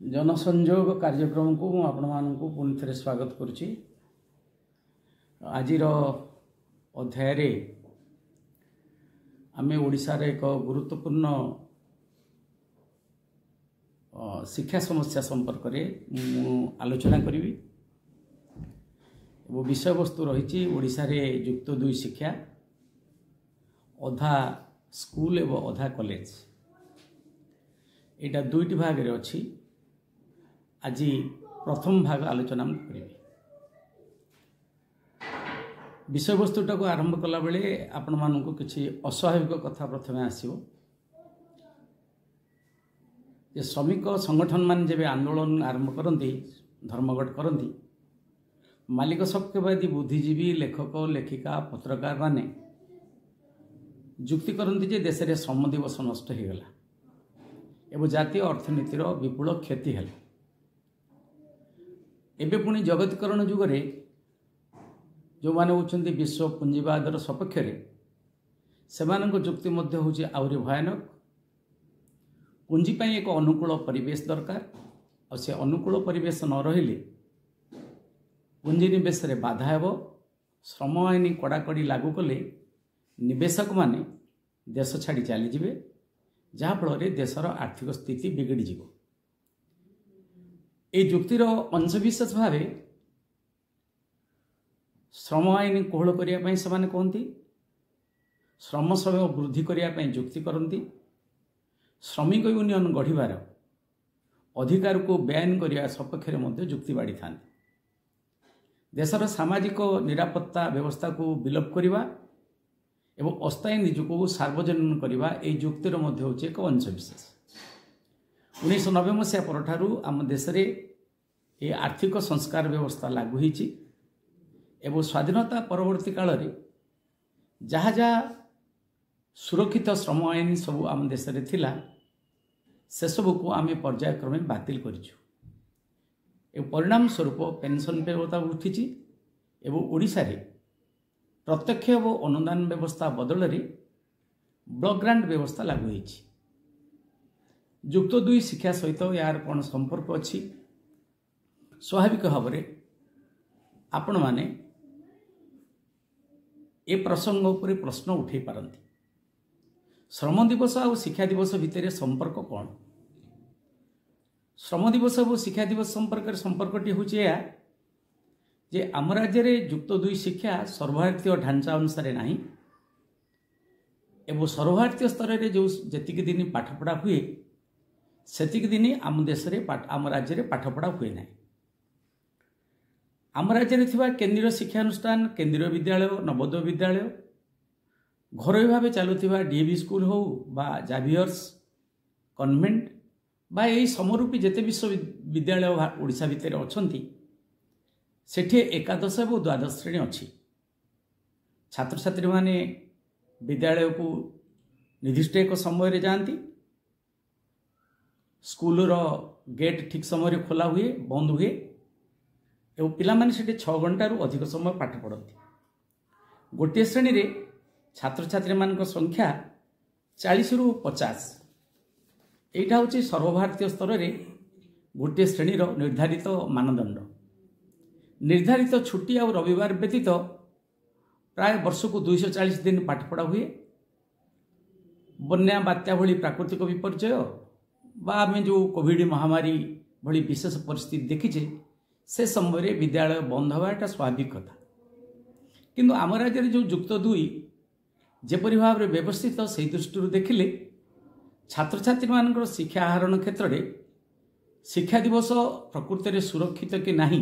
ଜନସଂଯୋଗ କାର୍ଯ୍ୟକ୍ରମକୁ ମୁଁ ଆପଣମାନଙ୍କୁ ପୁଣି ଥରେ ସ୍ୱାଗତ କରୁଛି। ଆଜିର ଅଧ୍ୟାୟରେ ଆମେ ଓଡ଼ିଶାର ଏକ ଗୁରୁତ୍ୱପୂର୍ଣ୍ଣ ଶିକ୍ଷା ସମସ୍ୟା ସମ୍ପର୍କରେ ମୁଁ ଆଲୋଚନା କରିବି ଏବଂ ବିଷୟବସ୍ତୁ ରହିଛି ଓଡ଼ିଶାରେ ଯୁକ୍ତ ଦୁଇ ଶିକ୍ଷା, ଅଧା ସ୍କୁଲ ଏବଂ ଅଧା କଲେଜ। ଏଇଟା ଦୁଇଟି ଭାଗରେ ଅଛି। ଆଜି ପ୍ରଥମ ଭାଗ ଆଲୋଚନା ମୁଁ କରିବି। ବିଷୟବସ୍ତୁଟାକୁ ଆରମ୍ଭ କଲାବେଳେ ଆପଣମାନଙ୍କୁ କିଛି ଅସ୍ୱାଭାବିକ କଥା ପ୍ରଥମେ ଆସିବ ଯେ ଶ୍ରମିକ ସଂଗଠନମାନେ ଯେବେ ଆନ୍ଦୋଳନ ଆରମ୍ଭ କରନ୍ତି, ଧର୍ମଘଟ କରନ୍ତି, ମାଲିକ ସପକ୍ଷବାଦୀ ବୁଦ୍ଧିଜୀବୀ, ଲେଖକ, ଲେଖିକା, ପତ୍ରକାରମାନେ ଯୁକ୍ତି କରନ୍ତି ଯେ ଦେଶରେ ଶ୍ରମ ଦିବସ ନଷ୍ଟ ହୋଇଗଲା ଏବଂ ଜାତୀୟ ଅର୍ଥନୀତିର ବିପୁଳ କ୍ଷତି ହେଲା। ଏବେ ପୁଣି ଜଗତୀକରଣ ଯୁଗରେ ଯେଉଁମାନେ ହେଉଛନ୍ତି ବିଶ୍ୱ ପୁଞ୍ଜିବାଦର ସପକ୍ଷରେ, ସେମାନଙ୍କ ଯୁକ୍ତି ମଧ୍ୟ ହେଉଛି ଆହୁରି ଭୟାନକ। ପୁଞ୍ଜି ପାଇଁ ଏକ ଅନୁକୂଳ ପରିବେଶ ଦରକାର, ଆଉ ସେ ଅନୁକୂଳ ପରିବେଶ ନ ରହିଲେ ପୁଞ୍ଜି ନିବେଶରେ ବାଧା ହେବ। ଶ୍ରମ ଆଇନ କଡ଼ାକଡ଼ି ଲାଗୁ କଲେ ନିବେଶକମାନେ ଦେଶ ଛାଡ଼ି ଚାଲିଯିବେ, ଯାହାଫଳରେ ଦେଶର ଆର୍ଥିକ ସ୍ଥିତି ବିଗିଡ଼ିଯିବ। এই ଯୁକ୍ତିର ଅଂଶବିଶେଷ ଭାବେ ଶ୍ରମ ଆଇନ କୋହଳ କରିବା ପାଇଁ ସେମାନେ କୁହନ୍ତି, ଶ୍ରମ ସମୟ ବୃଦ୍ଧି କରିବା ପାଇଁ ଯୁକ୍ତି କରନ୍ତି, ଶ୍ରମିକ ୟୁନିୟନ ଗଢ଼ିବାର ଅଧିକାରକୁ ବେଆଇନ କରିବା ସପକ୍ଷରେ ମଧ୍ୟ ଯୁକ୍ତି ବାଢ଼ିଥାନ୍ତି। ଦେଶର ସାମାଜିକ ନିରାପତ୍ତା ବ୍ୟବସ୍ଥାକୁ ବିଲୋପ କରିବା ଏବଂ ଅସ୍ଥାୟୀ ନିଯୁକ୍ତିକୁ ସାର୍ବଜନୀନ କରିବା ଏହି ଯୁକ୍ତିର ମଧ୍ୟ ହେଉଛି ଏକ ଅଂଶବିଶେଷ। 1990 ମସିହା ପରଠାରୁ ଆମ ଦେଶରେ ଏ ଆର୍ଥିକ ସଂସ୍କାର ବ୍ୟବସ୍ଥା ଲାଗୁ ହୋଇଛି ଏବଂ ସ୍ୱାଧୀନତା ପରବର୍ତ୍ତୀ କାଳରେ ଯାହା ଯାହା ସୁରକ୍ଷିତ ଶ୍ରମ ଆଇନ ସବୁ ଆମ ଦେଶରେ ଥିଲା, ସେସବୁକୁ ଆମେ ପର୍ଯ୍ୟାୟକ୍ରମେ ବାତିଲ କରିଛୁ ଏବଂ ପରିଣାମ ସ୍ୱରୂପ ପେନ୍ସନ୍ ବ୍ୟବସ୍ଥା ଉଠିଛି ଏବଂ ଓଡ଼ିଶାରେ ପ୍ରତ୍ୟକ୍ଷ ଏବଂ ଅନୁଦାନ ବ୍ୟବସ୍ଥା ବଦଳରେ ବ୍ଲକ୍ ଗ୍ରାଣ୍ଟ ବ୍ୟବସ୍ଥା ଲାଗୁ ହୋଇଛି। ଯୁକ୍ତ ଦୁଇ ଶିକ୍ଷା ସହିତ ଏହାର କ'ଣ ସମ୍ପର୍କ ଅଛି? ସ୍ୱାଭାବିକ ଭାବରେ ଆପଣମାନେ ଏ ପ୍ରସଙ୍ଗ ଉପରେ ପ୍ରଶ୍ନ ଉଠାଇ ପାରନ୍ତି। ଶ୍ରମ ଦିବସ ଆଉ ଶିକ୍ଷା ଦିବସ ଭିତରେ ସମ୍ପର୍କ କ'ଣ? ଶ୍ରମ ଦିବସ ଏବଂ ଶିକ୍ଷା ଦିବସ ସମ୍ପର୍କରେ ସମ୍ପର୍କଟି ହେଉଛି ଏହା ଯେ ଆମ ରାଜ୍ୟରେ ଯୁକ୍ତ ଦୁଇ ଶିକ୍ଷା ସର୍ବଭାରତୀୟ ଢାଞ୍ଚା ଅନୁସାରେ ନାହିଁ ଏବଂ ସର୍ବଭାରତୀୟ ସ୍ତରରେ ଯେଉଁ ଯେତିକି ଦିନ ପାଠପଢ଼ା ହୁଏ, ସେତିକି ଦିନ ଆମ ଦେଶରେ, ଆମ ରାଜ୍ୟରେ ପାଠପଢ଼ା ହୁଏ ନାହିଁ। ଆମ ରାଜ୍ୟରେ ଥିବା କେନ୍ଦ୍ରୀୟ ଶିକ୍ଷାନୁଷ୍ଠାନ, କେନ୍ଦ୍ରୀୟ ବିଦ୍ୟାଳୟ, ନବୋଦୟ ବିଦ୍ୟାଳୟ, ଘରୋଇ ଭାବେ ଚାଲୁଥିବା ଡିଏଭି ସ୍କୁଲ ହେଉ ବା ଜାଭିୟର୍ସ କନଭେଣ୍ଟ ବା ଏହି ସମରୂପୀ ଯେତେ ବିଶ୍ୱବିଦ୍ୟାଳୟ ଓଡ଼ିଶା ଭିତରେ ଅଛନ୍ତି, ସେଠି ଏକାଦଶ ଏବଂ ଦ୍ୱାଦଶ ଶ୍ରେଣୀ ଅଛି। ଛାତ୍ରଛାତ୍ରୀମାନେ ବିଦ୍ୟାଳୟକୁ ନିର୍ଦ୍ଦିଷ୍ଟ ଏକ ସମୟରେ ଯାଆନ୍ତି, ସ୍କୁଲର ଗେଟ୍ ଠିକ୍ ସମୟରେ ଖୋଲା ହୁଏ, ବନ୍ଦ ହୁଏ ଏବଂ ପିଲାମାନେ ସେଠି 6 ଘଣ୍ଟାରୁ ଅଧିକ ସମୟ ପାଠ ପଢ଼ନ୍ତି। ଗୋଟିଏ ଶ୍ରେଣୀରେ ଛାତ୍ରଛାତ୍ରୀମାନଙ୍କ ସଂଖ୍ୟା 40ରୁ 50। ଏଇଟା ହେଉଛି ସର୍ବଭାରତୀୟ ସ୍ତରରେ ଗୋଟିଏ ଶ୍ରେଣୀର ନିର୍ଦ୍ଧାରିତ ମାନଦଣ୍ଡ। ନିର୍ଦ୍ଧାରିତ ଛୁଟି ଆଉ ରବିବାର ବ୍ୟତୀତ ପ୍ରାୟ ବର୍ଷକୁ 240 ଦିନ ପାଠପଢ଼ା ହୁଏ। ବନ୍ୟା, ବାତ୍ୟା ଭଳି ପ୍ରାକୃତିକ ବିପର୍ଯ୍ୟୟ ବା ଆମେ ଯେଉଁ କୋଭିଡ଼ ମହାମାରୀ ଭଳି ବିଶେଷ ପରିସ୍ଥିତି ଦେଖିଛେ, ସେ ସମୟରେ ବିଦ୍ୟାଳୟ ବନ୍ଦ ହେବା ଏଟା ସ୍ୱାଭାବିକ କଥା। କିନ୍ତୁ ଆମ ରାଜ୍ୟରେ ଯେଉଁ ଯୁକ୍ତ ଦୁଇ ଯେପରି ଭାବରେ ବ୍ୟବସ୍ଥିତ, ସେହି ଦୃଷ୍ଟିରୁ ଦେଖିଲେ ଛାତ୍ରଛାତ୍ରୀମାନଙ୍କର ଶିକ୍ଷା ଆହରଣ କ୍ଷେତ୍ରରେ ଶିକ୍ଷା ଦିବସ ପ୍ରକୃତରେ ସୁରକ୍ଷିତ କି ନାହିଁ,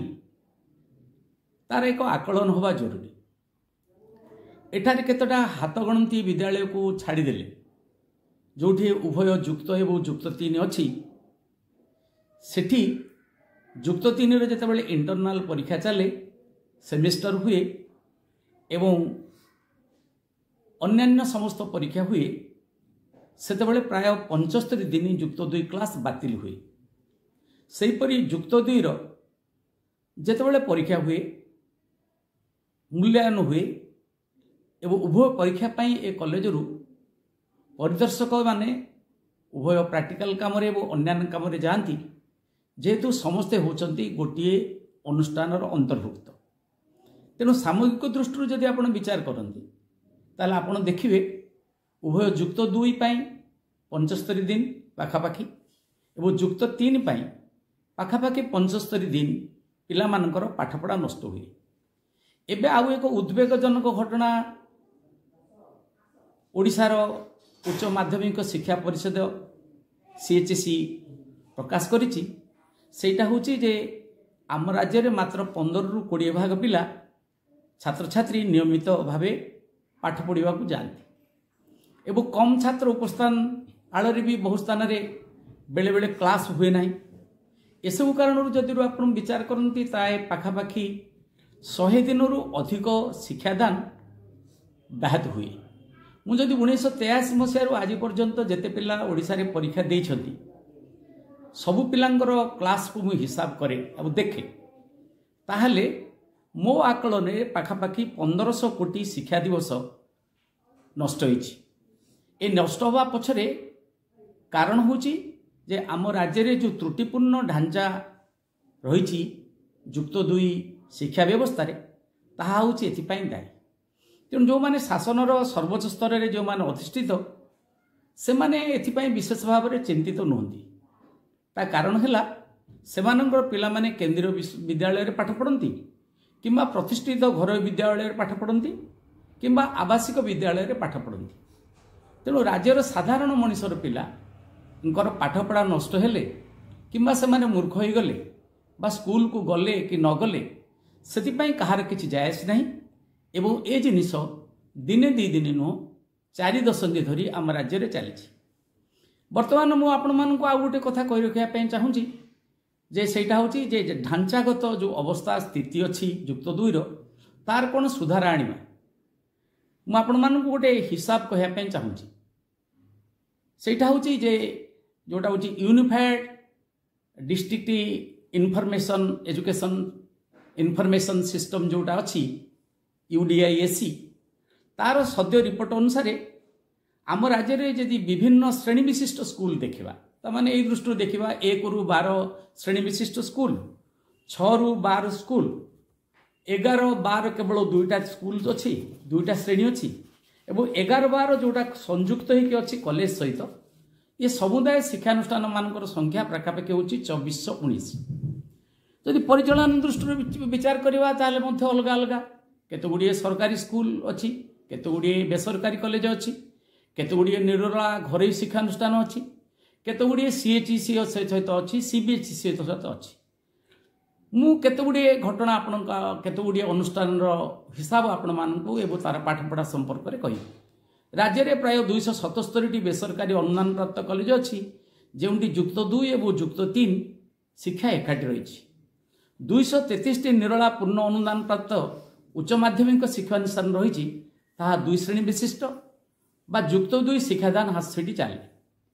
ତାର ଏକ ଆକଳନ ହେବା ଜରୁରୀ। ଏଠାରେ କେତେଟା ହାତ ଗଣନ୍ତି ବିଦ୍ୟାଳୟକୁ ଛାଡ଼ିଦେଲେ, ଯେଉଁଠି ଉଭୟ ଯୁକ୍ତ ଏବଂ ଯୁକ୍ତ ତିନି ଅଛି, ସେଠି ଯୁକ୍ତ ତିନିରେ ଯେତେବେଳେ ଇଣ୍ଟରନାଲ ପରୀକ୍ଷା ଚାଲେ, ସେମିଷ୍ଟର ହୁଏ ଏବଂ ଅନ୍ୟାନ୍ୟ ସମସ୍ତ ପରୀକ୍ଷା ହୁଏ, ସେତେବେଳେ ପ୍ରାୟ 75 ଦିନ ଯୁକ୍ତ ଦୁଇ କ୍ଲାସ୍ ବାତିଲ ହୁଏ। ସେହିପରି ଯୁକ୍ତ ଦୁଇର ଯେତେବେଳେ ପରୀକ୍ଷା ହୁଏ, ମୂଲ୍ୟାୟନ ହୁଏ ଏବଂ ଉଭୟ ପରୀକ୍ଷା ପାଇଁ ଏ କଲେଜରୁ ପରିଦର୍ଶକମାନେ ଉଭୟ ପ୍ରାକ୍ଟିକାଲ କାମରେ ଏବଂ ଅନ୍ୟାନ୍ୟ କାମରେ ଯାଆନ୍ତି, ଯେହେତୁ ସମସ୍ତେ ହେଉଛନ୍ତି ଗୋଟିଏ ଅନୁଷ୍ଠାନର ଅନ୍ତର୍ଭୁକ୍ତ। ତେଣୁ ସାମଗ୍ରିକ ଦୃଷ୍ଟିରୁ ଯଦି ଆପଣ ବିଚାର କରନ୍ତି, ତାହେଲେ ଆପଣ ଦେଖିବେ ଉଭୟ ଯୁକ୍ତ 2 ପାଇଁ 75 ଦିନ ପାଖାପାଖି ଏବଂ ଯୁକ୍ତ 3 ପାଇଁ ପାଖାପାଖି 75 ଦିନ ପିଲାମାନଙ୍କର ପାଠପଢ଼ା ନଷ୍ଟ ହୁଏ। ଏବେ ଆଉ ଏକ ଉଦ୍ବେଗଜନକ ଘଟଣା ଓଡ଼ିଶାର ଉଚ୍ଚ ମାଧ୍ୟମିକ ଶିକ୍ଷା ପରିଷଦ ସିଏଚ୍ଏସ୍ଇ ପ୍ରକାଶ କରିଛି। ସେଇଟା ହେଉଛି ଯେ ଆମ ରାଜ୍ୟରେ ମାତ୍ର 15ରୁ 20 ଭାଗ ପିଲା ଛାତ୍ରଛାତ୍ରୀ ନିୟମିତ ଭାବେ ପାଠ ପଢ଼ିବାକୁ ଯାଆନ୍ତି ଏବଂ କମ୍ ଛାତ୍ର ଉପସ୍ଥାନ ଆଳରେ ବି ବହୁ ସ୍ଥାନରେ ବେଳେବେଳେ କ୍ଲାସ୍ ହୁଏ ନାହିଁ। ଏସବୁ କାରଣରୁ ଯଦି ଆପଣ ବିଚାର କରନ୍ତି, ପ୍ରାୟ ପାଖାପାଖି 100 ଦିନରୁ ଅଧିକ ଶିକ୍ଷାଦାନ ବ୍ୟାହତ ହୁଏ। ମୁଁ ଯଦି 1983 ମସିହାରୁ ଆଜି ପର୍ଯ୍ୟନ୍ତ ଯେତେ ପିଲା ଓଡ଼ିଶାରେ ପରୀକ୍ଷା ଦେଇଛନ୍ତି, ସବୁ ପିଲାଙ୍କର କ୍ଲାସ୍କୁ ମୁଁ ହିସାବ କରେ ଆଉ ଦେଖେ, ତାହେଲେ ମୋ ଆକଳନରେ ପାଖାପାଖି 1500 କୋଟି ଶିକ୍ଷା ଦିବସ ନଷ୍ଟ ହୋଇଛି। ଏ ନଷ୍ଟ ହେବା ପଛରେ କାରଣ ହେଉଛି ଯେ ଆମ ରାଜ୍ୟରେ ଯେଉଁ ତ୍ରୁଟିପୂର୍ଣ୍ଣ ଢାଞ୍ଚା ରହିଛି ଯୁକ୍ତ 2 ଶିକ୍ଷା ବ୍ୟବସ୍ଥାରେ, ତାହା ହେଉଛି ଏଥିପାଇଁ ଦାୟୀ। ତେଣୁ ଯେଉଁମାନେ ଶାସନର ସର୍ବୋଚ୍ଚ ସ୍ତରରେ ଯେଉଁମାନେ ଅଧିଷ୍ଠିତ, ସେମାନେ ଏଥିପାଇଁ ବିଶେଷ ଭାବରେ ଚିନ୍ତିତ ନୁହନ୍ତି। ତା କାରଣ ହେଲା ସେମାନଙ୍କର ପିଲାମାନେ କେନ୍ଦ୍ରୀୟ ବିଦ୍ୟାଳୟରେ ପାଠ ପଢ଼ନ୍ତି କିମ୍ବା ପ୍ରତିଷ୍ଠିତ ଘରୋଇ ବିଦ୍ୟାଳୟରେ ପାଠ ପଢ଼ନ୍ତି କିମ୍ବା ଆବାସିକ ବିଦ୍ୟାଳୟରେ ପାଠ ପଢ଼ନ୍ତି। ତେଣୁ ରାଜ୍ୟର ସାଧାରଣ ମଣିଷର ପିଲାଙ୍କର ପାଠପଢ଼ା ନଷ୍ଟ ହେଲେ କିମ୍ବା ସେମାନେ ମୂର୍ଖ ହୋଇଗଲେ ବା ସ୍କୁଲକୁ ଗଲେ କି ନ ଗଲେ, ସେଥିପାଇଁ କାହାର କିଛି ଯାଏ ଆସେ ନାହିଁ। ଏବଂ ଏ ଜିନିଷ ଦିନେ ଦୁଇ ଦିନ ନୁହଁ, 4 ଦଶନ୍ଧି ଧରି ଆମ ରାଜ୍ୟରେ ଚାଲିଛି। ବର୍ତ୍ତମାନ ମୁଁ ଆପଣମାନଙ୍କୁ ଆଉ ଗୋଟେ କଥା କହି ରଖିବା ପାଇଁ ଚାହୁଁଛି ଯେ ସେଇଟା ହେଉଛି ଯେ ଢାଞ୍ଚାଗତ ଯେଉଁ ଅବସ୍ଥା ସ୍ଥିତି ଅଛି ଯୁକ୍ତ 2ର, ତାର କ'ଣ ସୁଧାର ଆଣିବା। ମୁଁ ଆପଣମାନଙ୍କୁ ଗୋଟେ ହିସାବ କହିବା ପାଇଁ ଚାହୁଁଛି। ସେଇଟା ହେଉଛି ଯେ ଯେଉଁଟା ହେଉଛି unified district information education information system ଯେଉଁଟା ଅଛି, ୟୁଡିଆଇଏସି, ତାର ସଦ୍ୟ ରିପୋର୍ଟ ଅନୁସାରେ ଆମ ରାଜ୍ୟରେ ଯଦି ବିଭିନ୍ନ ଶ୍ରେଣୀ ବିଶିଷ୍ଟ ସ୍କୁଲ ଦେଖିବା, ତାମାନେ ଏଇ ଦୃଷ୍ଟିରୁ ଦେଖିବା 1ରୁ 12 ଶ୍ରେଣୀ ବିଶିଷ୍ଟ ସ୍କୁଲ, 6ରୁ 12 ସ୍କୁଲ, 11 12 କେବଳ 2ଟା ସ୍କୁଲ ଅଛି, 2ଟା ଶ୍ରେଣୀ ଅଛି ଏବଂ 11 12 ଯେଉଁଟା ସଂଯୁକ୍ତ ହେଇକି ଅଛି କଲେଜ ସହିତ, ଏ ସମୁଦାୟ ଶିକ୍ଷାନୁଷ୍ଠାନମାନଙ୍କର ସଂଖ୍ୟା ପାଖାପାଖି ହେଉଛି 2419। ଯଦି ପରିଚାଳନା ଦୃଷ୍ଟିରୁ ବିଚାର କରିବା, ତାହେଲେ ମଧ୍ୟ ଅଲଗା ଅଲଗା କେତେ ଗୁଡ଼ିଏ ସରକାରୀ ସ୍କୁଲ ଅଛି, କେତେ ଗୁଡ଼ିଏ ବେସରକାରୀ କଲେଜ ଅଛି, କେତେ ଗୁଡ଼ିଏ ନିରୋଳା ଘରୋଇ ଶିକ୍ଷାନୁଷ୍ଠାନ ଅଛି, କେତେ ଗୁଡ଼ିଏ ସିଏଚ୍ଇସି ସହିତ ଅଛି, ସିବିଏଚ୍ଇ ସହିତ ଅଛି। ମୁଁ କେତେ ଗୁଡ଼ିଏ ଘଟଣା ଆପଣଙ୍କ କେତେ ଗୁଡ଼ିଏ ଅନୁଷ୍ଠାନର ହିସାବ ଆପଣମାନଙ୍କୁ ଏବଂ ତାର ପାଠପଢ଼ା ସମ୍ପର୍କରେ କହିବି। ରାଜ୍ୟରେ ପ୍ରାୟ 277ଟି ବେସରକାରୀ ଅନୁଦାନପ୍ରାପ୍ତ କଲେଜ ଅଛି, ଯେଉଁଠି ଯୁକ୍ତ 2 ଏବଂ ଯୁକ୍ତ 3 ଶିକ୍ଷା ଏକାଠି ରହିଛି। 233ଟି ନିରୋଳା ପୂର୍ଣ୍ଣ ଅନୁଦାନପ୍ରାପ୍ତ ଉଚ୍ଚ ମାଧ୍ୟମିକ ଶିକ୍ଷାନୁଷ୍ଠାନ ରହିଛି, ତାହା 2 ଶ୍ରେଣୀ ବିଶିଷ୍ଟ ବା ଯୁକ୍ତ 2 ଶିକ୍ଷାଦାନ ସେଠି ଚାଲେ।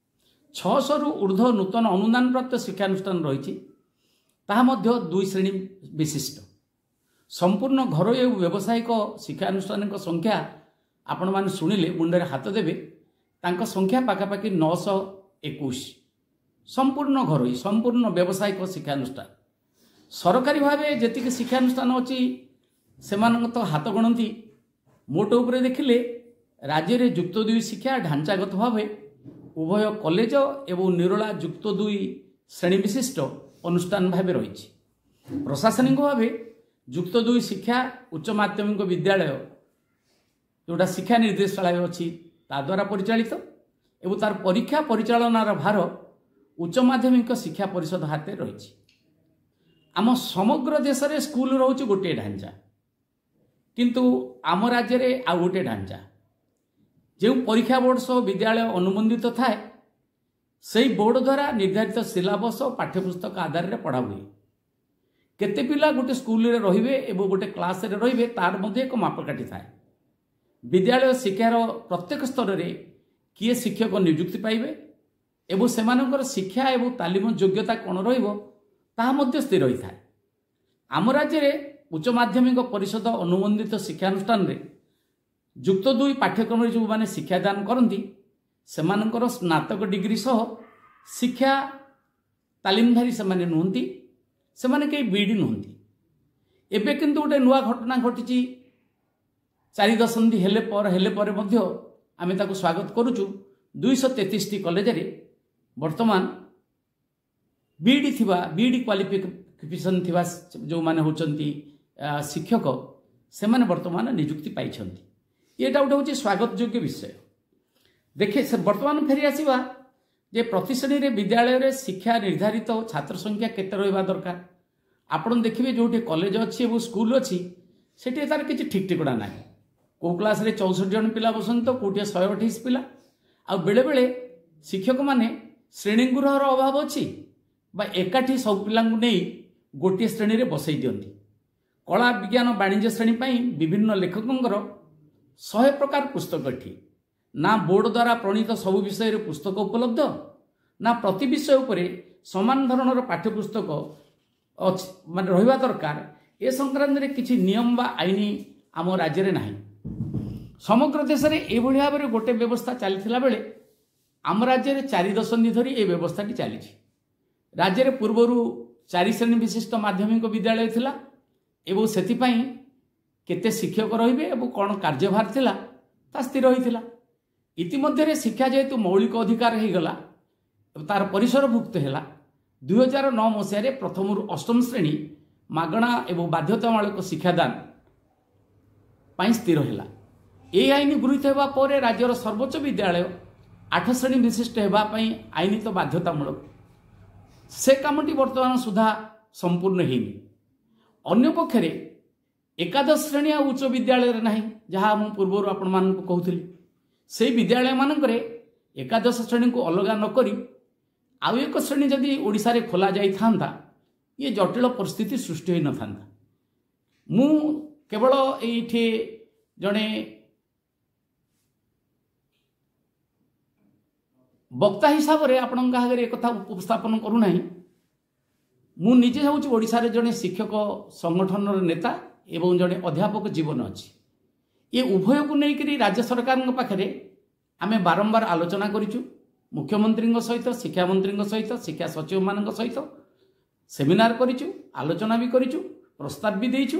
600ରୁ ଉର୍ଦ୍ଧ୍ୱ ନୂତନ ଅନୁଦାନପ୍ରାପ୍ତ ଶିକ୍ଷାନୁଷ୍ଠାନ ରହିଛି, ତାହା ମଧ୍ୟ 2 ଶ୍ରେଣୀ ବିଶିଷ୍ଟ। ସମ୍ପୂର୍ଣ୍ଣ ଘରୋଇ ଏବଂ ବ୍ୟବସାୟିକ ଶିକ୍ଷାନୁଷ୍ଠାନଙ୍କ ସଂଖ୍ୟା ଆପଣମାନେ ଶୁଣିଲେ ମୁଣ୍ଡରେ ହାତ ଦେବେ। ତାଙ୍କ ସଂଖ୍ୟା ପାଖାପାଖି 921, ସମ୍ପୂର୍ଣ୍ଣ ଘରୋଇ, ସମ୍ପୂର୍ଣ୍ଣ ବ୍ୟବସାୟିକ ଶିକ୍ଷାନୁଷ୍ଠାନ। ସରକାରୀ ଭାବେ ଯେତିକି ଶିକ୍ଷାନୁଷ୍ଠାନ ଅଛି, ସେମାନଙ୍କ ତ ହାତ ଗଣନ୍ତି। ମୋଟ ଉପରେ ଦେଖିଲେ ରାଜ୍ୟରେ ଯୁକ୍ତ 2 ଶିକ୍ଷା ଢାଞ୍ଚାଗତ ଭାବେ ଉଭୟ କଲେଜ ଏବଂ ନିରୋଳା ଯୁକ୍ତ 2 ଶ୍ରେଣୀ ବିଶିଷ୍ଟ ଅନୁଷ୍ଠାନ ଭାବେ ରହିଛି। ପ୍ରଶାସନିକ ଭାବେ ଯୁକ୍ତ 2 ଶିକ୍ଷା ଉଚ୍ଚ ମାଧ୍ୟମିକ ବିଦ୍ୟାଳୟ ଯେଉଁଟା ଶିକ୍ଷା ନିର୍ଦ୍ଦେଶାଳୟ ଅଛି ତା ଦ୍ୱାରା ପରିଚାଳିତ ଏବଂ ତାର ପରୀକ୍ଷା ପରିଚାଳନାର ଭାର ଉଚ୍ଚ ମାଧ୍ୟମିକ ଶିକ୍ଷା ପରିଷଦ ହାତରେ ରହିଛି। ଆମ ସମଗ୍ର ଦେଶରେ ସ୍କୁଲ ରହୁଛି ଗୋଟିଏ ଢାଞ୍ଚା, କିନ୍ତୁ ଆମ ରାଜ୍ୟରେ ଆଉ ଗୋଟିଏ ଢାଞ୍ଚା। ଯେଉଁ ପରୀକ୍ଷା ବୋର୍ଡ଼ ସହ ବିଦ୍ୟାଳୟ ଅନୁବନ୍ଧିତ ଥାଏ, ସେଇ ବୋର୍ଡ଼ ଦ୍ୱାରା ନିର୍ଦ୍ଧାରିତ ସିଲାବସ୍ ଓ ପାଠ୍ୟପୁସ୍ତକ ଆଧାରରେ ପଢ଼ା ହୁଏ। କେତେ ପିଲା ଗୋଟେ ସ୍କୁଲରେ ରହିବେ ଏବଂ ଗୋଟେ କ୍ଲାସରେ ରହିବେ, ତାର ମଧ୍ୟ ଏକ ମାପକାଠି ଥାଏ। ବିଦ୍ୟାଳୟ ଶିକ୍ଷାର ପ୍ରତ୍ୟେକ ସ୍ତରରେ କିଏ ଶିକ୍ଷକ ନିଯୁକ୍ତି ପାଇବେ ଏବଂ ସେମାନଙ୍କର ଶିକ୍ଷା ଏବଂ ତାଲିମ ଯୋଗ୍ୟତା କ'ଣ ରହିବ, ତାହା ମଧ୍ୟ ସ୍ଥିର ହୋଇଥାଏ। ଆମ ରାଜ୍ୟରେ ଉଚ୍ଚ ମାଧ୍ୟମିକ ପରିଷଦ ଅନୁବନ୍ଧିତ ଶିକ୍ଷାନୁଷ୍ଠାନରେ ଯୁକ୍ତ 2 ପାଠ୍ୟକ୍ରମରେ ଯେଉଁମାନେ ଶିକ୍ଷାଦାନ କରନ୍ତି, ସେମାନଙ୍କର ସ୍ନାତକ ଡିଗ୍ରୀ ସହ ଶିକ୍ଷା ତାଲିମଧାରୀ ସେମାନେ ନୁହନ୍ତି, ସେମାନେ କେହି ବିଇଡ଼ି ନୁହନ୍ତି। ଏବେ କିନ୍ତୁ ଗୋଟେ ନୂଆ ଘଟଣା ଘଟିଛି, 4 ଦଶନ୍ଧି ହେଲେ ପରେ ମଧ୍ୟ ଆମେ ତାକୁ ସ୍ୱାଗତ କରୁଛୁ। 233ଟି କଲେଜରେ ବର୍ତ୍ତମାନ ବିଇଡ଼ି ଥିବା, ବିଇଡ଼ି କ୍ୱାଲିଫିକେସନ୍ ଥିବା ଯେଉଁମାନେ ହେଉଛନ୍ତି ଶିକ୍ଷକ, ସେମାନେ ବର୍ତ୍ତମାନ ନିଯୁକ୍ତି ପାଇଛନ୍ତି। ଏଇଟା ଗୋଟେ ହେଉଛି ସ୍ୱାଗତ ଯୋଗ୍ୟ ବିଷୟ। ଦେଖେ ସେ ବର୍ତ୍ତମାନ ଫେରି ଆସିବା ଯେ ପ୍ରତି ଶ୍ରେଣୀରେ ବିଦ୍ୟାଳୟରେ ଶିକ୍ଷା ନିର୍ଦ୍ଧାରିତ ଛାତ୍ର ସଂଖ୍ୟା କେତେ ରହିବା ଦରକାର। ଆପଣ ଦେଖିବେ ଯେଉଁଠି କଲେଜ ଅଛି ଏବଂ ସ୍କୁଲ ଅଛି, ସେଠି ତାର କିଛି ଠିକ୍ ଠିକଣା ନାହିଁ। କେଉଁ କ୍ଲାସ୍ରେ 64 ଜଣ ପିଲା ବସନ୍ତି ତ କେଉଁଠି 128 ପିଲା। ଆଉ ବେଳେବେଳେ ଶିକ୍ଷକମାନେ ଶ୍ରେଣୀଗୃହର ଅଭାବ ଅଛି ବା ଏକାଠି ସବୁ ପିଲାଙ୍କୁ ନେଇ ଗୋଟିଏ ଶ୍ରେଣୀରେ ବସେଇ ଦିଅନ୍ତି। କଳା, ବିଜ୍ଞାନ, ବାଣିଜ୍ୟ ଶ୍ରେଣୀ ପାଇଁ ବିଭିନ୍ନ ଲେଖକଙ୍କର 100 ପ୍ରକାର ପୁସ୍ତକ ଏଠି ନା ବୋର୍ଡ଼ ଦ୍ୱାରା ପ୍ରଣୀତ ସବୁ ବିଷୟରେ ପୁସ୍ତକ ଉପଲବ୍ଧ, ନା ପ୍ରତି ବିଷୟ ଉପରେ ସମାନ ଧରଣର ପାଠ୍ୟପୁସ୍ତକ ଅଛି ମାନେ ରହିବା ଦରକାର। ଏ ସଂକ୍ରାନ୍ତରେ କିଛି ନିୟମ ବା ଆଇନ ଆମ ରାଜ୍ୟରେ ନାହିଁ। ସମଗ୍ର ଦେଶରେ ଏଭଳି ଭାବରେ ଗୋଟେ ବ୍ୟବସ୍ଥା ଚାଲିଥିଲା ବେଳେ ଆମ ରାଜ୍ୟରେ 4 ଦଶନ୍ଧି ଧରି ଏ ବ୍ୟବସ୍ଥାଟି ଚାଲିଛି। ରାଜ୍ୟରେ ପୂର୍ବରୁ 4 ଶ୍ରେଣୀ ବିଶିଷ୍ଟ ମାଧ୍ୟମିକ ବିଦ୍ୟାଳୟ ଥିଲା ଏବଂ ସେଥିପାଇଁ କେତେ ଶିକ୍ଷକ ରହିବେ ଏବଂ କ'ଣ କାର୍ଯ୍ୟଭାର ଥିଲା ତା ସ୍ଥିର ହୋଇଥିଲା। ଇତିମଧ୍ୟରେ ଶିକ୍ଷା ଯେହେତୁ ମୌଳିକ ଅଧିକାର ହୋଇଗଲା, ତାର ପରିସରଭୁକ୍ତ ହେଲା, 2009 ମସିହାରେ ପ୍ରଥମରୁ ଅଷ୍ଟମ ଶ୍ରେଣୀ ମାଗଣା ଏବଂ ବାଧ୍ୟତାମୂଳକ ଶିକ୍ଷାଦାନ ପାଇଁ ସ୍ଥିର ହେଲା। ଏହି ଆଇନ ଗୃହୀତ ହେବା ପରେ ରାଜ୍ୟର ସର୍ବୋଚ୍ଚ ବିଦ୍ୟାଳୟ 8 ଶ୍ରେଣୀ ବିଶିଷ୍ଟ ହେବା ପାଇଁ ଆଇନତ ବାଧ୍ୟତାମୂଳକ। ସେ କାମଟି ବର୍ତ୍ତମାନ ସୁଦ୍ଧା ସମ୍ପୂର୍ଣ୍ଣ ହେଇନି। ଅନ୍ୟପକ୍ଷରେ ଏକାଦଶ ଶ୍ରେଣୀ ଆଉ ଉଚ୍ଚ ବିଦ୍ୟାଳୟରେ ନାହିଁ, ଯାହା ମୁଁ ପୂର୍ବରୁ ଆପଣମାନଙ୍କୁ କହୁଥିଲି। ସେଇ ବିଦ୍ୟାଳୟମାନଙ୍କରେ ଏକାଦଶ ଶ୍ରେଣୀକୁ ଅଲଗା ନ କରି ଆଉ ଏକ ଶ୍ରେଣୀ ଯଦି ଓଡ଼ିଶାରେ ଖୋଲା ଯାଇଥାନ୍ତା, ଇଏ ଜଟିଳ ପରିସ୍ଥିତି ସୃଷ୍ଟି ହୋଇନଥାନ୍ତା। ମୁଁ କେବଳ ଏଇଠି ଜଣେ ବକ୍ତା ହିସାବରେ ଆପଣଙ୍କ ଆଗରେ ଏକଥା ଉପସ୍ଥାପନ କରୁନାହିଁ। ମୁଁ ନିଜେ ହେଉଛି ଓଡ଼ିଶାରେ ଜଣେ ଶିକ୍ଷକ ସଂଗଠନର ନେତା ଏବଂ ଜଣେ ଅଧ୍ୟାପକ ଜୀବନ ଅଛି। ଏ ଉଭୟକୁ ନେଇକରି ରାଜ୍ୟ ସରକାରଙ୍କ ପାଖରେ ଆମେ ବାରମ୍ବାର ଆଲୋଚନା କରିଛୁ, ମୁଖ୍ୟମନ୍ତ୍ରୀଙ୍କ ସହିତ, ଶିକ୍ଷାମନ୍ତ୍ରୀଙ୍କ ସହିତ, ଶିକ୍ଷା ସଚିବମାନଙ୍କ ସହିତ ସେମିନାର କରିଛୁ, ଆଲୋଚନା ବି କରିଛୁ, ପ୍ରସ୍ତାବ ବି ଦେଇଛୁ,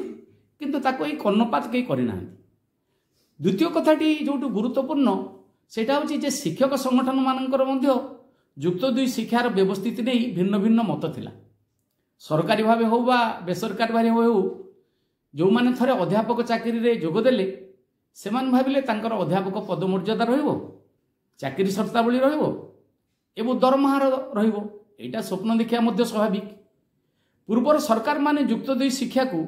କିନ୍ତୁ ତାକୁ ଏଇ କର୍ଣ୍ଣପାତ କେହି କରିନାହାନ୍ତି। ଦ୍ୱିତୀୟ କଥାଟି ଯେଉଁଠୁ ଗୁରୁତ୍ୱପୂର୍ଣ୍ଣ, ସେଇଟା ହେଉଛି ଯେ ଶିକ୍ଷକ ସଂଗଠନମାନଙ୍କର ମଧ୍ୟ ଯୁକ୍ତ 2 ଶିକ୍ଷାର ବ୍ୟବସ୍ଥିତି ନେଇ ଭିନ୍ନ ଭିନ୍ନ ମତ ଥିଲା। ସରକାରୀ ଭାବେ ହେଉ ବା ବେସରକାରୀ ଭାବେ ହେଉ, ଯେଉଁମାନେ ଥରେ ଅଧ୍ୟାପକ ଚାକିରିରେ ଯୋଗ ଦେଲେ ସେମାନେ ଭାବିଲେ ତାଙ୍କର ଅଧ୍ୟାପକ ପଦମର୍ଯ୍ୟାଦା ରହିବ, ଚାକିରି ସର୍ତ୍ତାବଳୀ ରହିବ ଏବଂ ଦରମାହାର ରହିବ। ଏଇଟା ସ୍ୱପ୍ନ ଦେଖିବା ମଧ୍ୟ ସ୍ୱାଭାବିକ। ପୂର୍ବର ସରକାରମାନେ ଯୁକ୍ତ 2 ଶିକ୍ଷାକୁ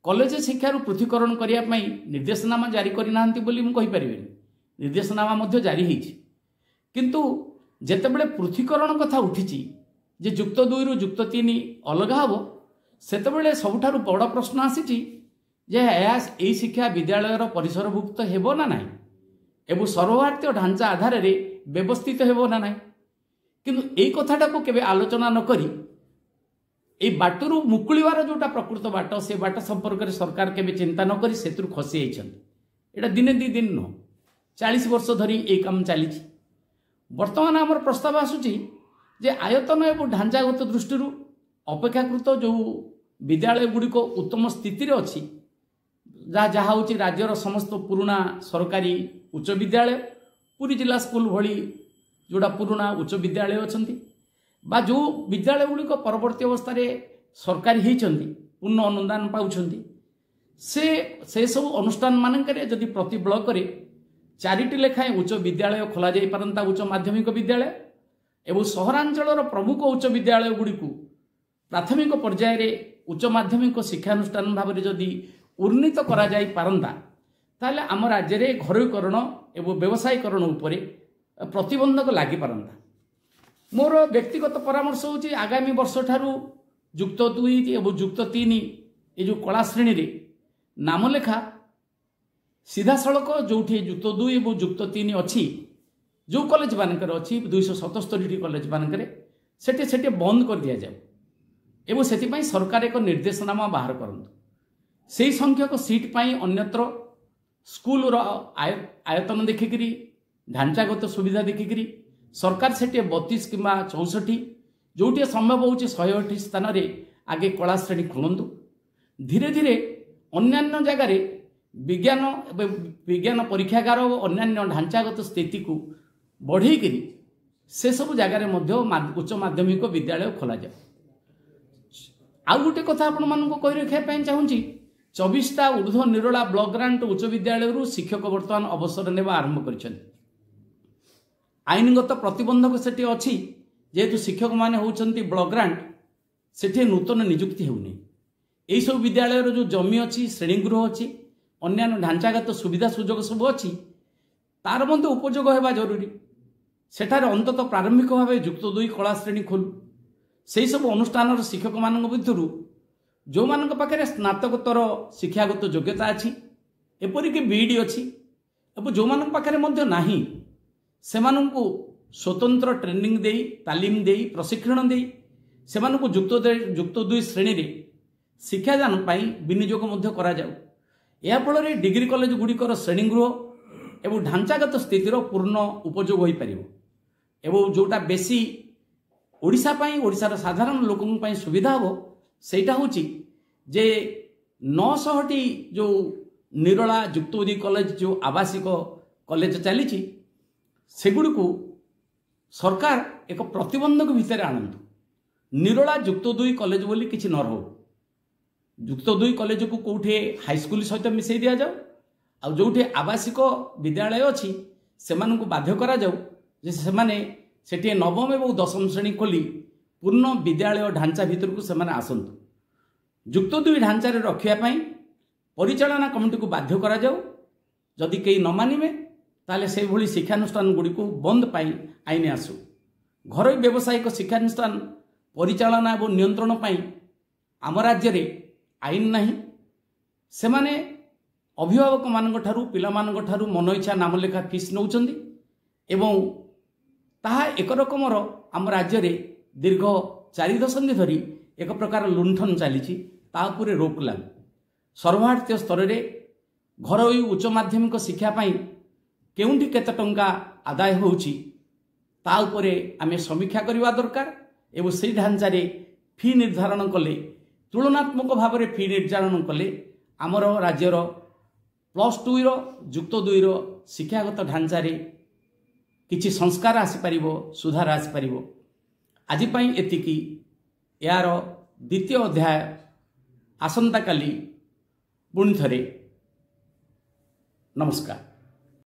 କଲେଜ ଶିକ୍ଷାରୁ ପୃଥକୀକରଣ କରିବା ପାଇଁ ନିର୍ଦ୍ଦେଶନାମା ଜାରି କରିନାହାନ୍ତି ବୋଲି ମୁଁ କହିପାରିବିନି। ନିର୍ଦ୍ଦେଶନାମା ମଧ୍ୟ ଜାରି ହେଇଛି, କିନ୍ତୁ ଯେତେବେଳେ ପୃଥକୀକରଣ କଥା ଉଠିଛି ଯେ ଯୁକ୍ତ 2ରୁ ଯୁକ୍ତ 3 ଅଲଗା ହେବ, ସେତେବେଳେ ସବୁଠାରୁ ବଡ଼ ପ୍ରଶ୍ନ ଆସିଛି ଯେ ଏହା ଏଇ ଶିକ୍ଷା ବିଦ୍ୟାଳୟର ପରିସରଭୁକ୍ତ ହେବ ନା ନାହିଁ ଏବଂ ସର୍ବଭାରତୀୟ ଢାଞ୍ଚା ଆଧାରରେ ବ୍ୟବସ୍ଥିତ ହେବ ନା ନାହିଁ। କିନ୍ତୁ ଏଇ କଥାଟାକୁ କେବେ ଆଲୋଚନା ନ କରି ଏଇ ବାଟରୁ ମୁକୁଳିବାର ଯେଉଁଟା ପ୍ରକୃତ ବାଟ, ସେ ବାଟ ସମ୍ପର୍କରେ ସରକାର କେବେ ଚିନ୍ତା ନ କରି ସେଥିରୁ ଖସି ଯାଇଛନ୍ତି। ଏଇଟା ଦିନେ 2 ଦିନ ନୁହଁ, 40 ବର୍ଷ ଧରି ଏଇ କାମ ଚାଲିଛି। ବର୍ତ୍ତମାନ ଆମର ପ୍ରସ୍ତାବ ଆସୁଛି ଯେ ଆୟତନ ଏବଂ ଢାଞ୍ଚାଗତ ଦୃଷ୍ଟିରୁ ଅପେକ୍ଷାକୃତ ଯେଉଁ ବିଦ୍ୟାଳୟ ଗୁଡ଼ିକ ଉତ୍ତମ ସ୍ଥିତିରେ ଅଛି, ଯାହା ହେଉଛି ରାଜ୍ୟର ସମସ୍ତ ପୁରୁଣା ସରକାରୀ ଉଚ୍ଚ ବିଦ୍ୟାଳୟ, ପୁରୀ ଜିଲ୍ଲା ସ୍କୁଲ ଭଳି ଯେଉଁଟା ପୁରୁଣା ଉଚ୍ଚ ବିଦ୍ୟାଳୟ ଅଛନ୍ତି, ବା ଯେଉଁ ବିଦ୍ୟାଳୟ ଗୁଡ଼ିକ ପରବର୍ତ୍ତୀ ଅବସ୍ଥାରେ ସରକାରୀ ହେଇଛନ୍ତି, ପୂର୍ଣ୍ଣ ଅନୁଦାନ ପାଉଛନ୍ତି, ସେ ସେସବୁ ଅନୁଷ୍ଠାନ ମାନଙ୍କରେ ଯଦି ପ୍ରତି ବ୍ଲକରେ 4ଟି ଲେଖାଏଁ ଉଚ୍ଚ ବିଦ୍ୟାଳୟ ଖୋଲାଯାଇପାରନ୍ତା, ଉଚ୍ଚ ମାଧ୍ୟମିକ ବିଦ୍ୟାଳୟ, ଏବଂ ସହରାଞ୍ଚଳର ପ୍ରମୁଖ ଉଚ୍ଚ ବିଦ୍ୟାଳୟ ଗୁଡ଼ିକୁ ପ୍ରାଥମିକ ପର୍ଯ୍ୟାୟରେ ଉଚ୍ଚ ମାଧ୍ୟମିକ ଶିକ୍ଷାନୁଷ୍ଠାନ ଭାବରେ ଯଦି ଉନ୍ନୀତ କରାଯାଇପାରନ୍ତା, ତାହେଲେ ଆମ ରାଜ୍ୟରେ ଘରୋଇକରଣ ଏବଂ ବ୍ୟବସାୟୀକରଣ ଉପରେ ପ୍ରତିବନ୍ଧକ ଲାଗିପାରନ୍ତା। ମୋର ବ୍ୟକ୍ତିଗତ ପରାମର୍ଶ ହେଉଛି ଆଗାମୀ ବର୍ଷଠାରୁ ଯୁକ୍ତ 2 ଏବଂ ଯୁକ୍ତ 3 ଏ ଯେଉଁ କଳା ଶ୍ରେଣୀରେ ନାମଲେଖା ସିଧାସଳଖ ଯେଉଁଠି ଯୁକ୍ତ 2 ଏବଂ ଯୁକ୍ତ 3 ଅଛି, ଯେଉଁ କଲେଜ ମାନଙ୍କରେ ଅଛି, 277ଟି କଲେଜ ମାନଙ୍କରେ, ସେଠି ବନ୍ଦ କରିଦିଆଯାଉ ଏବଂ ସେଥିପାଇଁ ସରକାର ଏକ ନିର୍ଦ୍ଦେଶନାମା ବାହାର କରନ୍ତୁ। ସେଇ ସଂଖ୍ୟକ ସିଟ୍ ପାଇଁ ଅନ୍ୟତ୍ର ସ୍କୁଲର ଆୟତନ ଦେଖିକରି, ଢାଞ୍ଚାଗତ ସୁବିଧା ଦେଖିକରି ସରକାର ସେଠି 32 କିମ୍ବା 64 ଯେଉଁଠି ସମ୍ଭବ ହେଉଛି 108 ସ୍ଥାନରେ ଆଗେ କଳା ଶ୍ରେଣୀ ଖୋଲନ୍ତୁ। ଧୀରେ ଧୀରେ ଅନ୍ୟାନ୍ୟ ଜାଗାରେ ବିଜ୍ଞାନ ବିଜ୍ଞାନ ପରୀକ୍ଷାଗାର ଓ ଅନ୍ୟାନ୍ୟ ଢାଞ୍ଚାଗତ ସ୍ଥିତିକୁ ବଢ଼େଇକିରି ସେସବୁ ଜାଗାରେ ମଧ୍ୟ ଉଚ୍ଚ ମାଧ୍ୟମିକ ବିଦ୍ୟାଳୟ ଖୋଲାଯାଉ। ଆଉ ଗୋଟେ କଥା ଆପଣମାନଙ୍କୁ କହି ରଖିବା ପାଇଁ ଚାହୁଁଛି, 24ଟା ଉର୍ଦ୍ଧ୍ୱ ନିରୋଳା ବ୍ଲକ ଗ୍ରାଣ୍ଟ ଉଚ୍ଚ ବିଦ୍ୟାଳୟରୁ ଶିକ୍ଷକ ବର୍ତ୍ତମାନ ଅବସର ନେବା ଆରମ୍ଭ କରିଛନ୍ତି। ଆଇନଗତ ପ୍ରତିବନ୍ଧକ ସେଠି ଅଛି, ଯେହେତୁ ଶିକ୍ଷକମାନେ ହେଉଛନ୍ତି ବ୍ଲକ ଗ୍ରାଣ୍ଟ, ସେଠି ନୂତନ ନିଯୁକ୍ତି ହେଉନି। ଏହିସବୁ ବିଦ୍ୟାଳୟର ଯେଉଁ ଜମି ଅଛି, ଶ୍ରେଣୀଗୃହ ଅଛି, ଅନ୍ୟାନ୍ୟ ଢାଞ୍ଚାଗତ ସୁବିଧା ସୁଯୋଗ ସବୁ ଅଛି, ତାର ମଧ୍ୟ ଉପଯୋଗ ହେବା ଜରୁରୀ। ସେଠାରେ ଅନ୍ତତଃ ପ୍ରାରମ୍ଭିକ ଭାବେ ଯୁକ୍ତ 2 କଳା ଶ୍ରେଣୀ ଖୋଲୁ। ସେହିସବୁ ଅନୁଷ୍ଠାନର ଶିକ୍ଷକମାନଙ୍କ ଭିତରୁ ଯେଉଁମାନଙ୍କ ପାଖରେ ସ୍ନାତକୋତ୍ତର ଶିକ୍ଷାଗତ ଯୋଗ୍ୟତା ଅଛି, ଏପରିକି ବିଇଡ଼ି ଅଛି, ଏବଂ ଯେଉଁମାନଙ୍କ ପାଖରେ ମଧ୍ୟ ନାହିଁ, ସେମାନଙ୍କୁ ସ୍ୱତନ୍ତ୍ର ଟ୍ରେନିଂ ଦେଇ, ତାଲିମ ଦେଇ, ପ୍ରଶିକ୍ଷଣ ଦେଇ ସେମାନଙ୍କୁ ଯୁକ୍ତ 2 ଶ୍ରେଣୀରେ ଶିକ୍ଷାଦାନ ପାଇଁ ବିନିଯୋଗ ମଧ୍ୟ କରାଯାଉ। ଏହାଫଳରେ ଡିଗ୍ରୀ କଲେଜ ଗୁଡ଼ିକର ଶ୍ରେଣୀଗୃହ ଏବଂ ଢାଞ୍ଚାଗତ ସ୍ଥିତିର ପୂର୍ଣ୍ଣ ଉପଯୋଗ ହୋଇପାରିବ। ଏବଂ ଯେଉଁଟା ବେଶୀ ଓଡ଼ିଶା ପାଇଁ, ଓଡ଼ିଶାର ସାଧାରଣ ଲୋକଙ୍କ ପାଇଁ ସୁବିଧା ହେବ, ସେଇଟା ହେଉଛି ଯେ 900ଟି ଯେଉଁ ନିରୋଳା ଯୁକ୍ତ 2 କଲେଜ, ଯେଉଁ ଆବାସିକ କଲେଜ ଚାଲିଛି, ସେଗୁଡ଼ିକୁ ସରକାର ଏକ ପ୍ରତିବନ୍ଧକ ଭିତରେ ଆଣନ୍ତୁ। ନିରୋଳା ଯୁକ୍ତ 2 କଲେଜ ବୋଲି କିଛି ନ ରହୁ। ଯୁକ୍ତ 2 କଲେଜକୁ କେଉଁଠି ହାଇସ୍କୁଲ ସହିତ ମିଶାଇ ଦିଆଯାଉ, ଆଉ ଯେଉଁଠି ଆବାସିକ ବିଦ୍ୟାଳୟ ଅଛି ସେମାନଙ୍କୁ ବାଧ୍ୟ କରାଯାଉ ଯେ ସେମାନେ ସେଠି ନବମ ଏବଂ ଦଶମ ଶ୍ରେଣୀ ଖୋଲି ପୂର୍ଣ୍ଣ ବିଦ୍ୟାଳୟ ଢାଞ୍ଚା ଭିତରକୁ ସେମାନେ ଆସନ୍ତୁ। ଯୁକ୍ତ 2 ଢାଞ୍ଚାରେ ରଖିବା ପାଇଁ ପରିଚାଳନା କମିଟିକୁ ବାଧ୍ୟ କରାଯାଉ। ଯଦି କେହି ନ ମାନିବେ, ତାହେଲେ ସେଇଭଳି ଶିକ୍ଷାନୁଷ୍ଠାନ ଗୁଡ଼ିକୁ ବନ୍ଦ ପାଇଁ ଆଇନ ଆସୁ। ଘରୋଇ ବ୍ୟବସାୟିକ ଶିକ୍ଷାନୁଷ୍ଠାନ ପରିଚାଳନା ଏବଂ ନିୟନ୍ତ୍ରଣ ପାଇଁ ଆମ ରାଜ୍ୟରେ ଆଇନ ନାହିଁ। ସେମାନେ ଅଭିଭାବକମାନଙ୍କ ଠାରୁ, ପିଲାମାନଙ୍କ ଠାରୁ ମନ ଇଚ୍ଛା ନାମ ଲେଖା ଫିସ୍ ନେଉଛନ୍ତି ଏବଂ ତାହା ଏକ ରକମର ଆମ ରାଜ୍ୟରେ ଦୀର୍ଘ 4 ଦଶନ୍ଧି ଧରି ଏକ ପ୍ରକାର ଲୁଣ୍ଠନ ଚାଲିଛି। ତା ଉପରେ ରୋକ ଲାଗୁ। ସର୍ବଭାରତୀୟ ସ୍ତରରେ ଘରୋଇ ଉଚ୍ଚ ମାଧ୍ୟମିକ ଶିକ୍ଷା ପାଇଁ କେଉଁଠି କେତେ ଟଙ୍କା ଆଦାୟ ହେଉଛି ତା ଉପରେ ଆମେ ସମୀକ୍ଷା କରିବା ଦରକାର ଏବଂ ସେଇ ଢାଞ୍ଚାରେ ଫି ନିର୍ଦ୍ଧାରଣ କଲେ, ତୁଳନାତ୍ମକ ଭାବରେ ଫି ନିର୍ଦ୍ଧାରଣ କଲେ ଆମର ରାଜ୍ୟର +2ର ଯୁକ୍ତ 2ର ଶିକ୍ଷାଗତ ଢାଞ୍ଚାରେ କିଛି ସଂସ୍କାର ଆସିପାରିବ, ସୁଧାର ଆସିପାରିବ। ଆଜି ପାଇଁ ଏତିକି। ଏହାର ଦ୍ୱିତୀୟ ଅଧ୍ୟାୟ ଆସନ୍ତାକାଲି ପୁଣି ଥରେ। ନମସ୍କାର।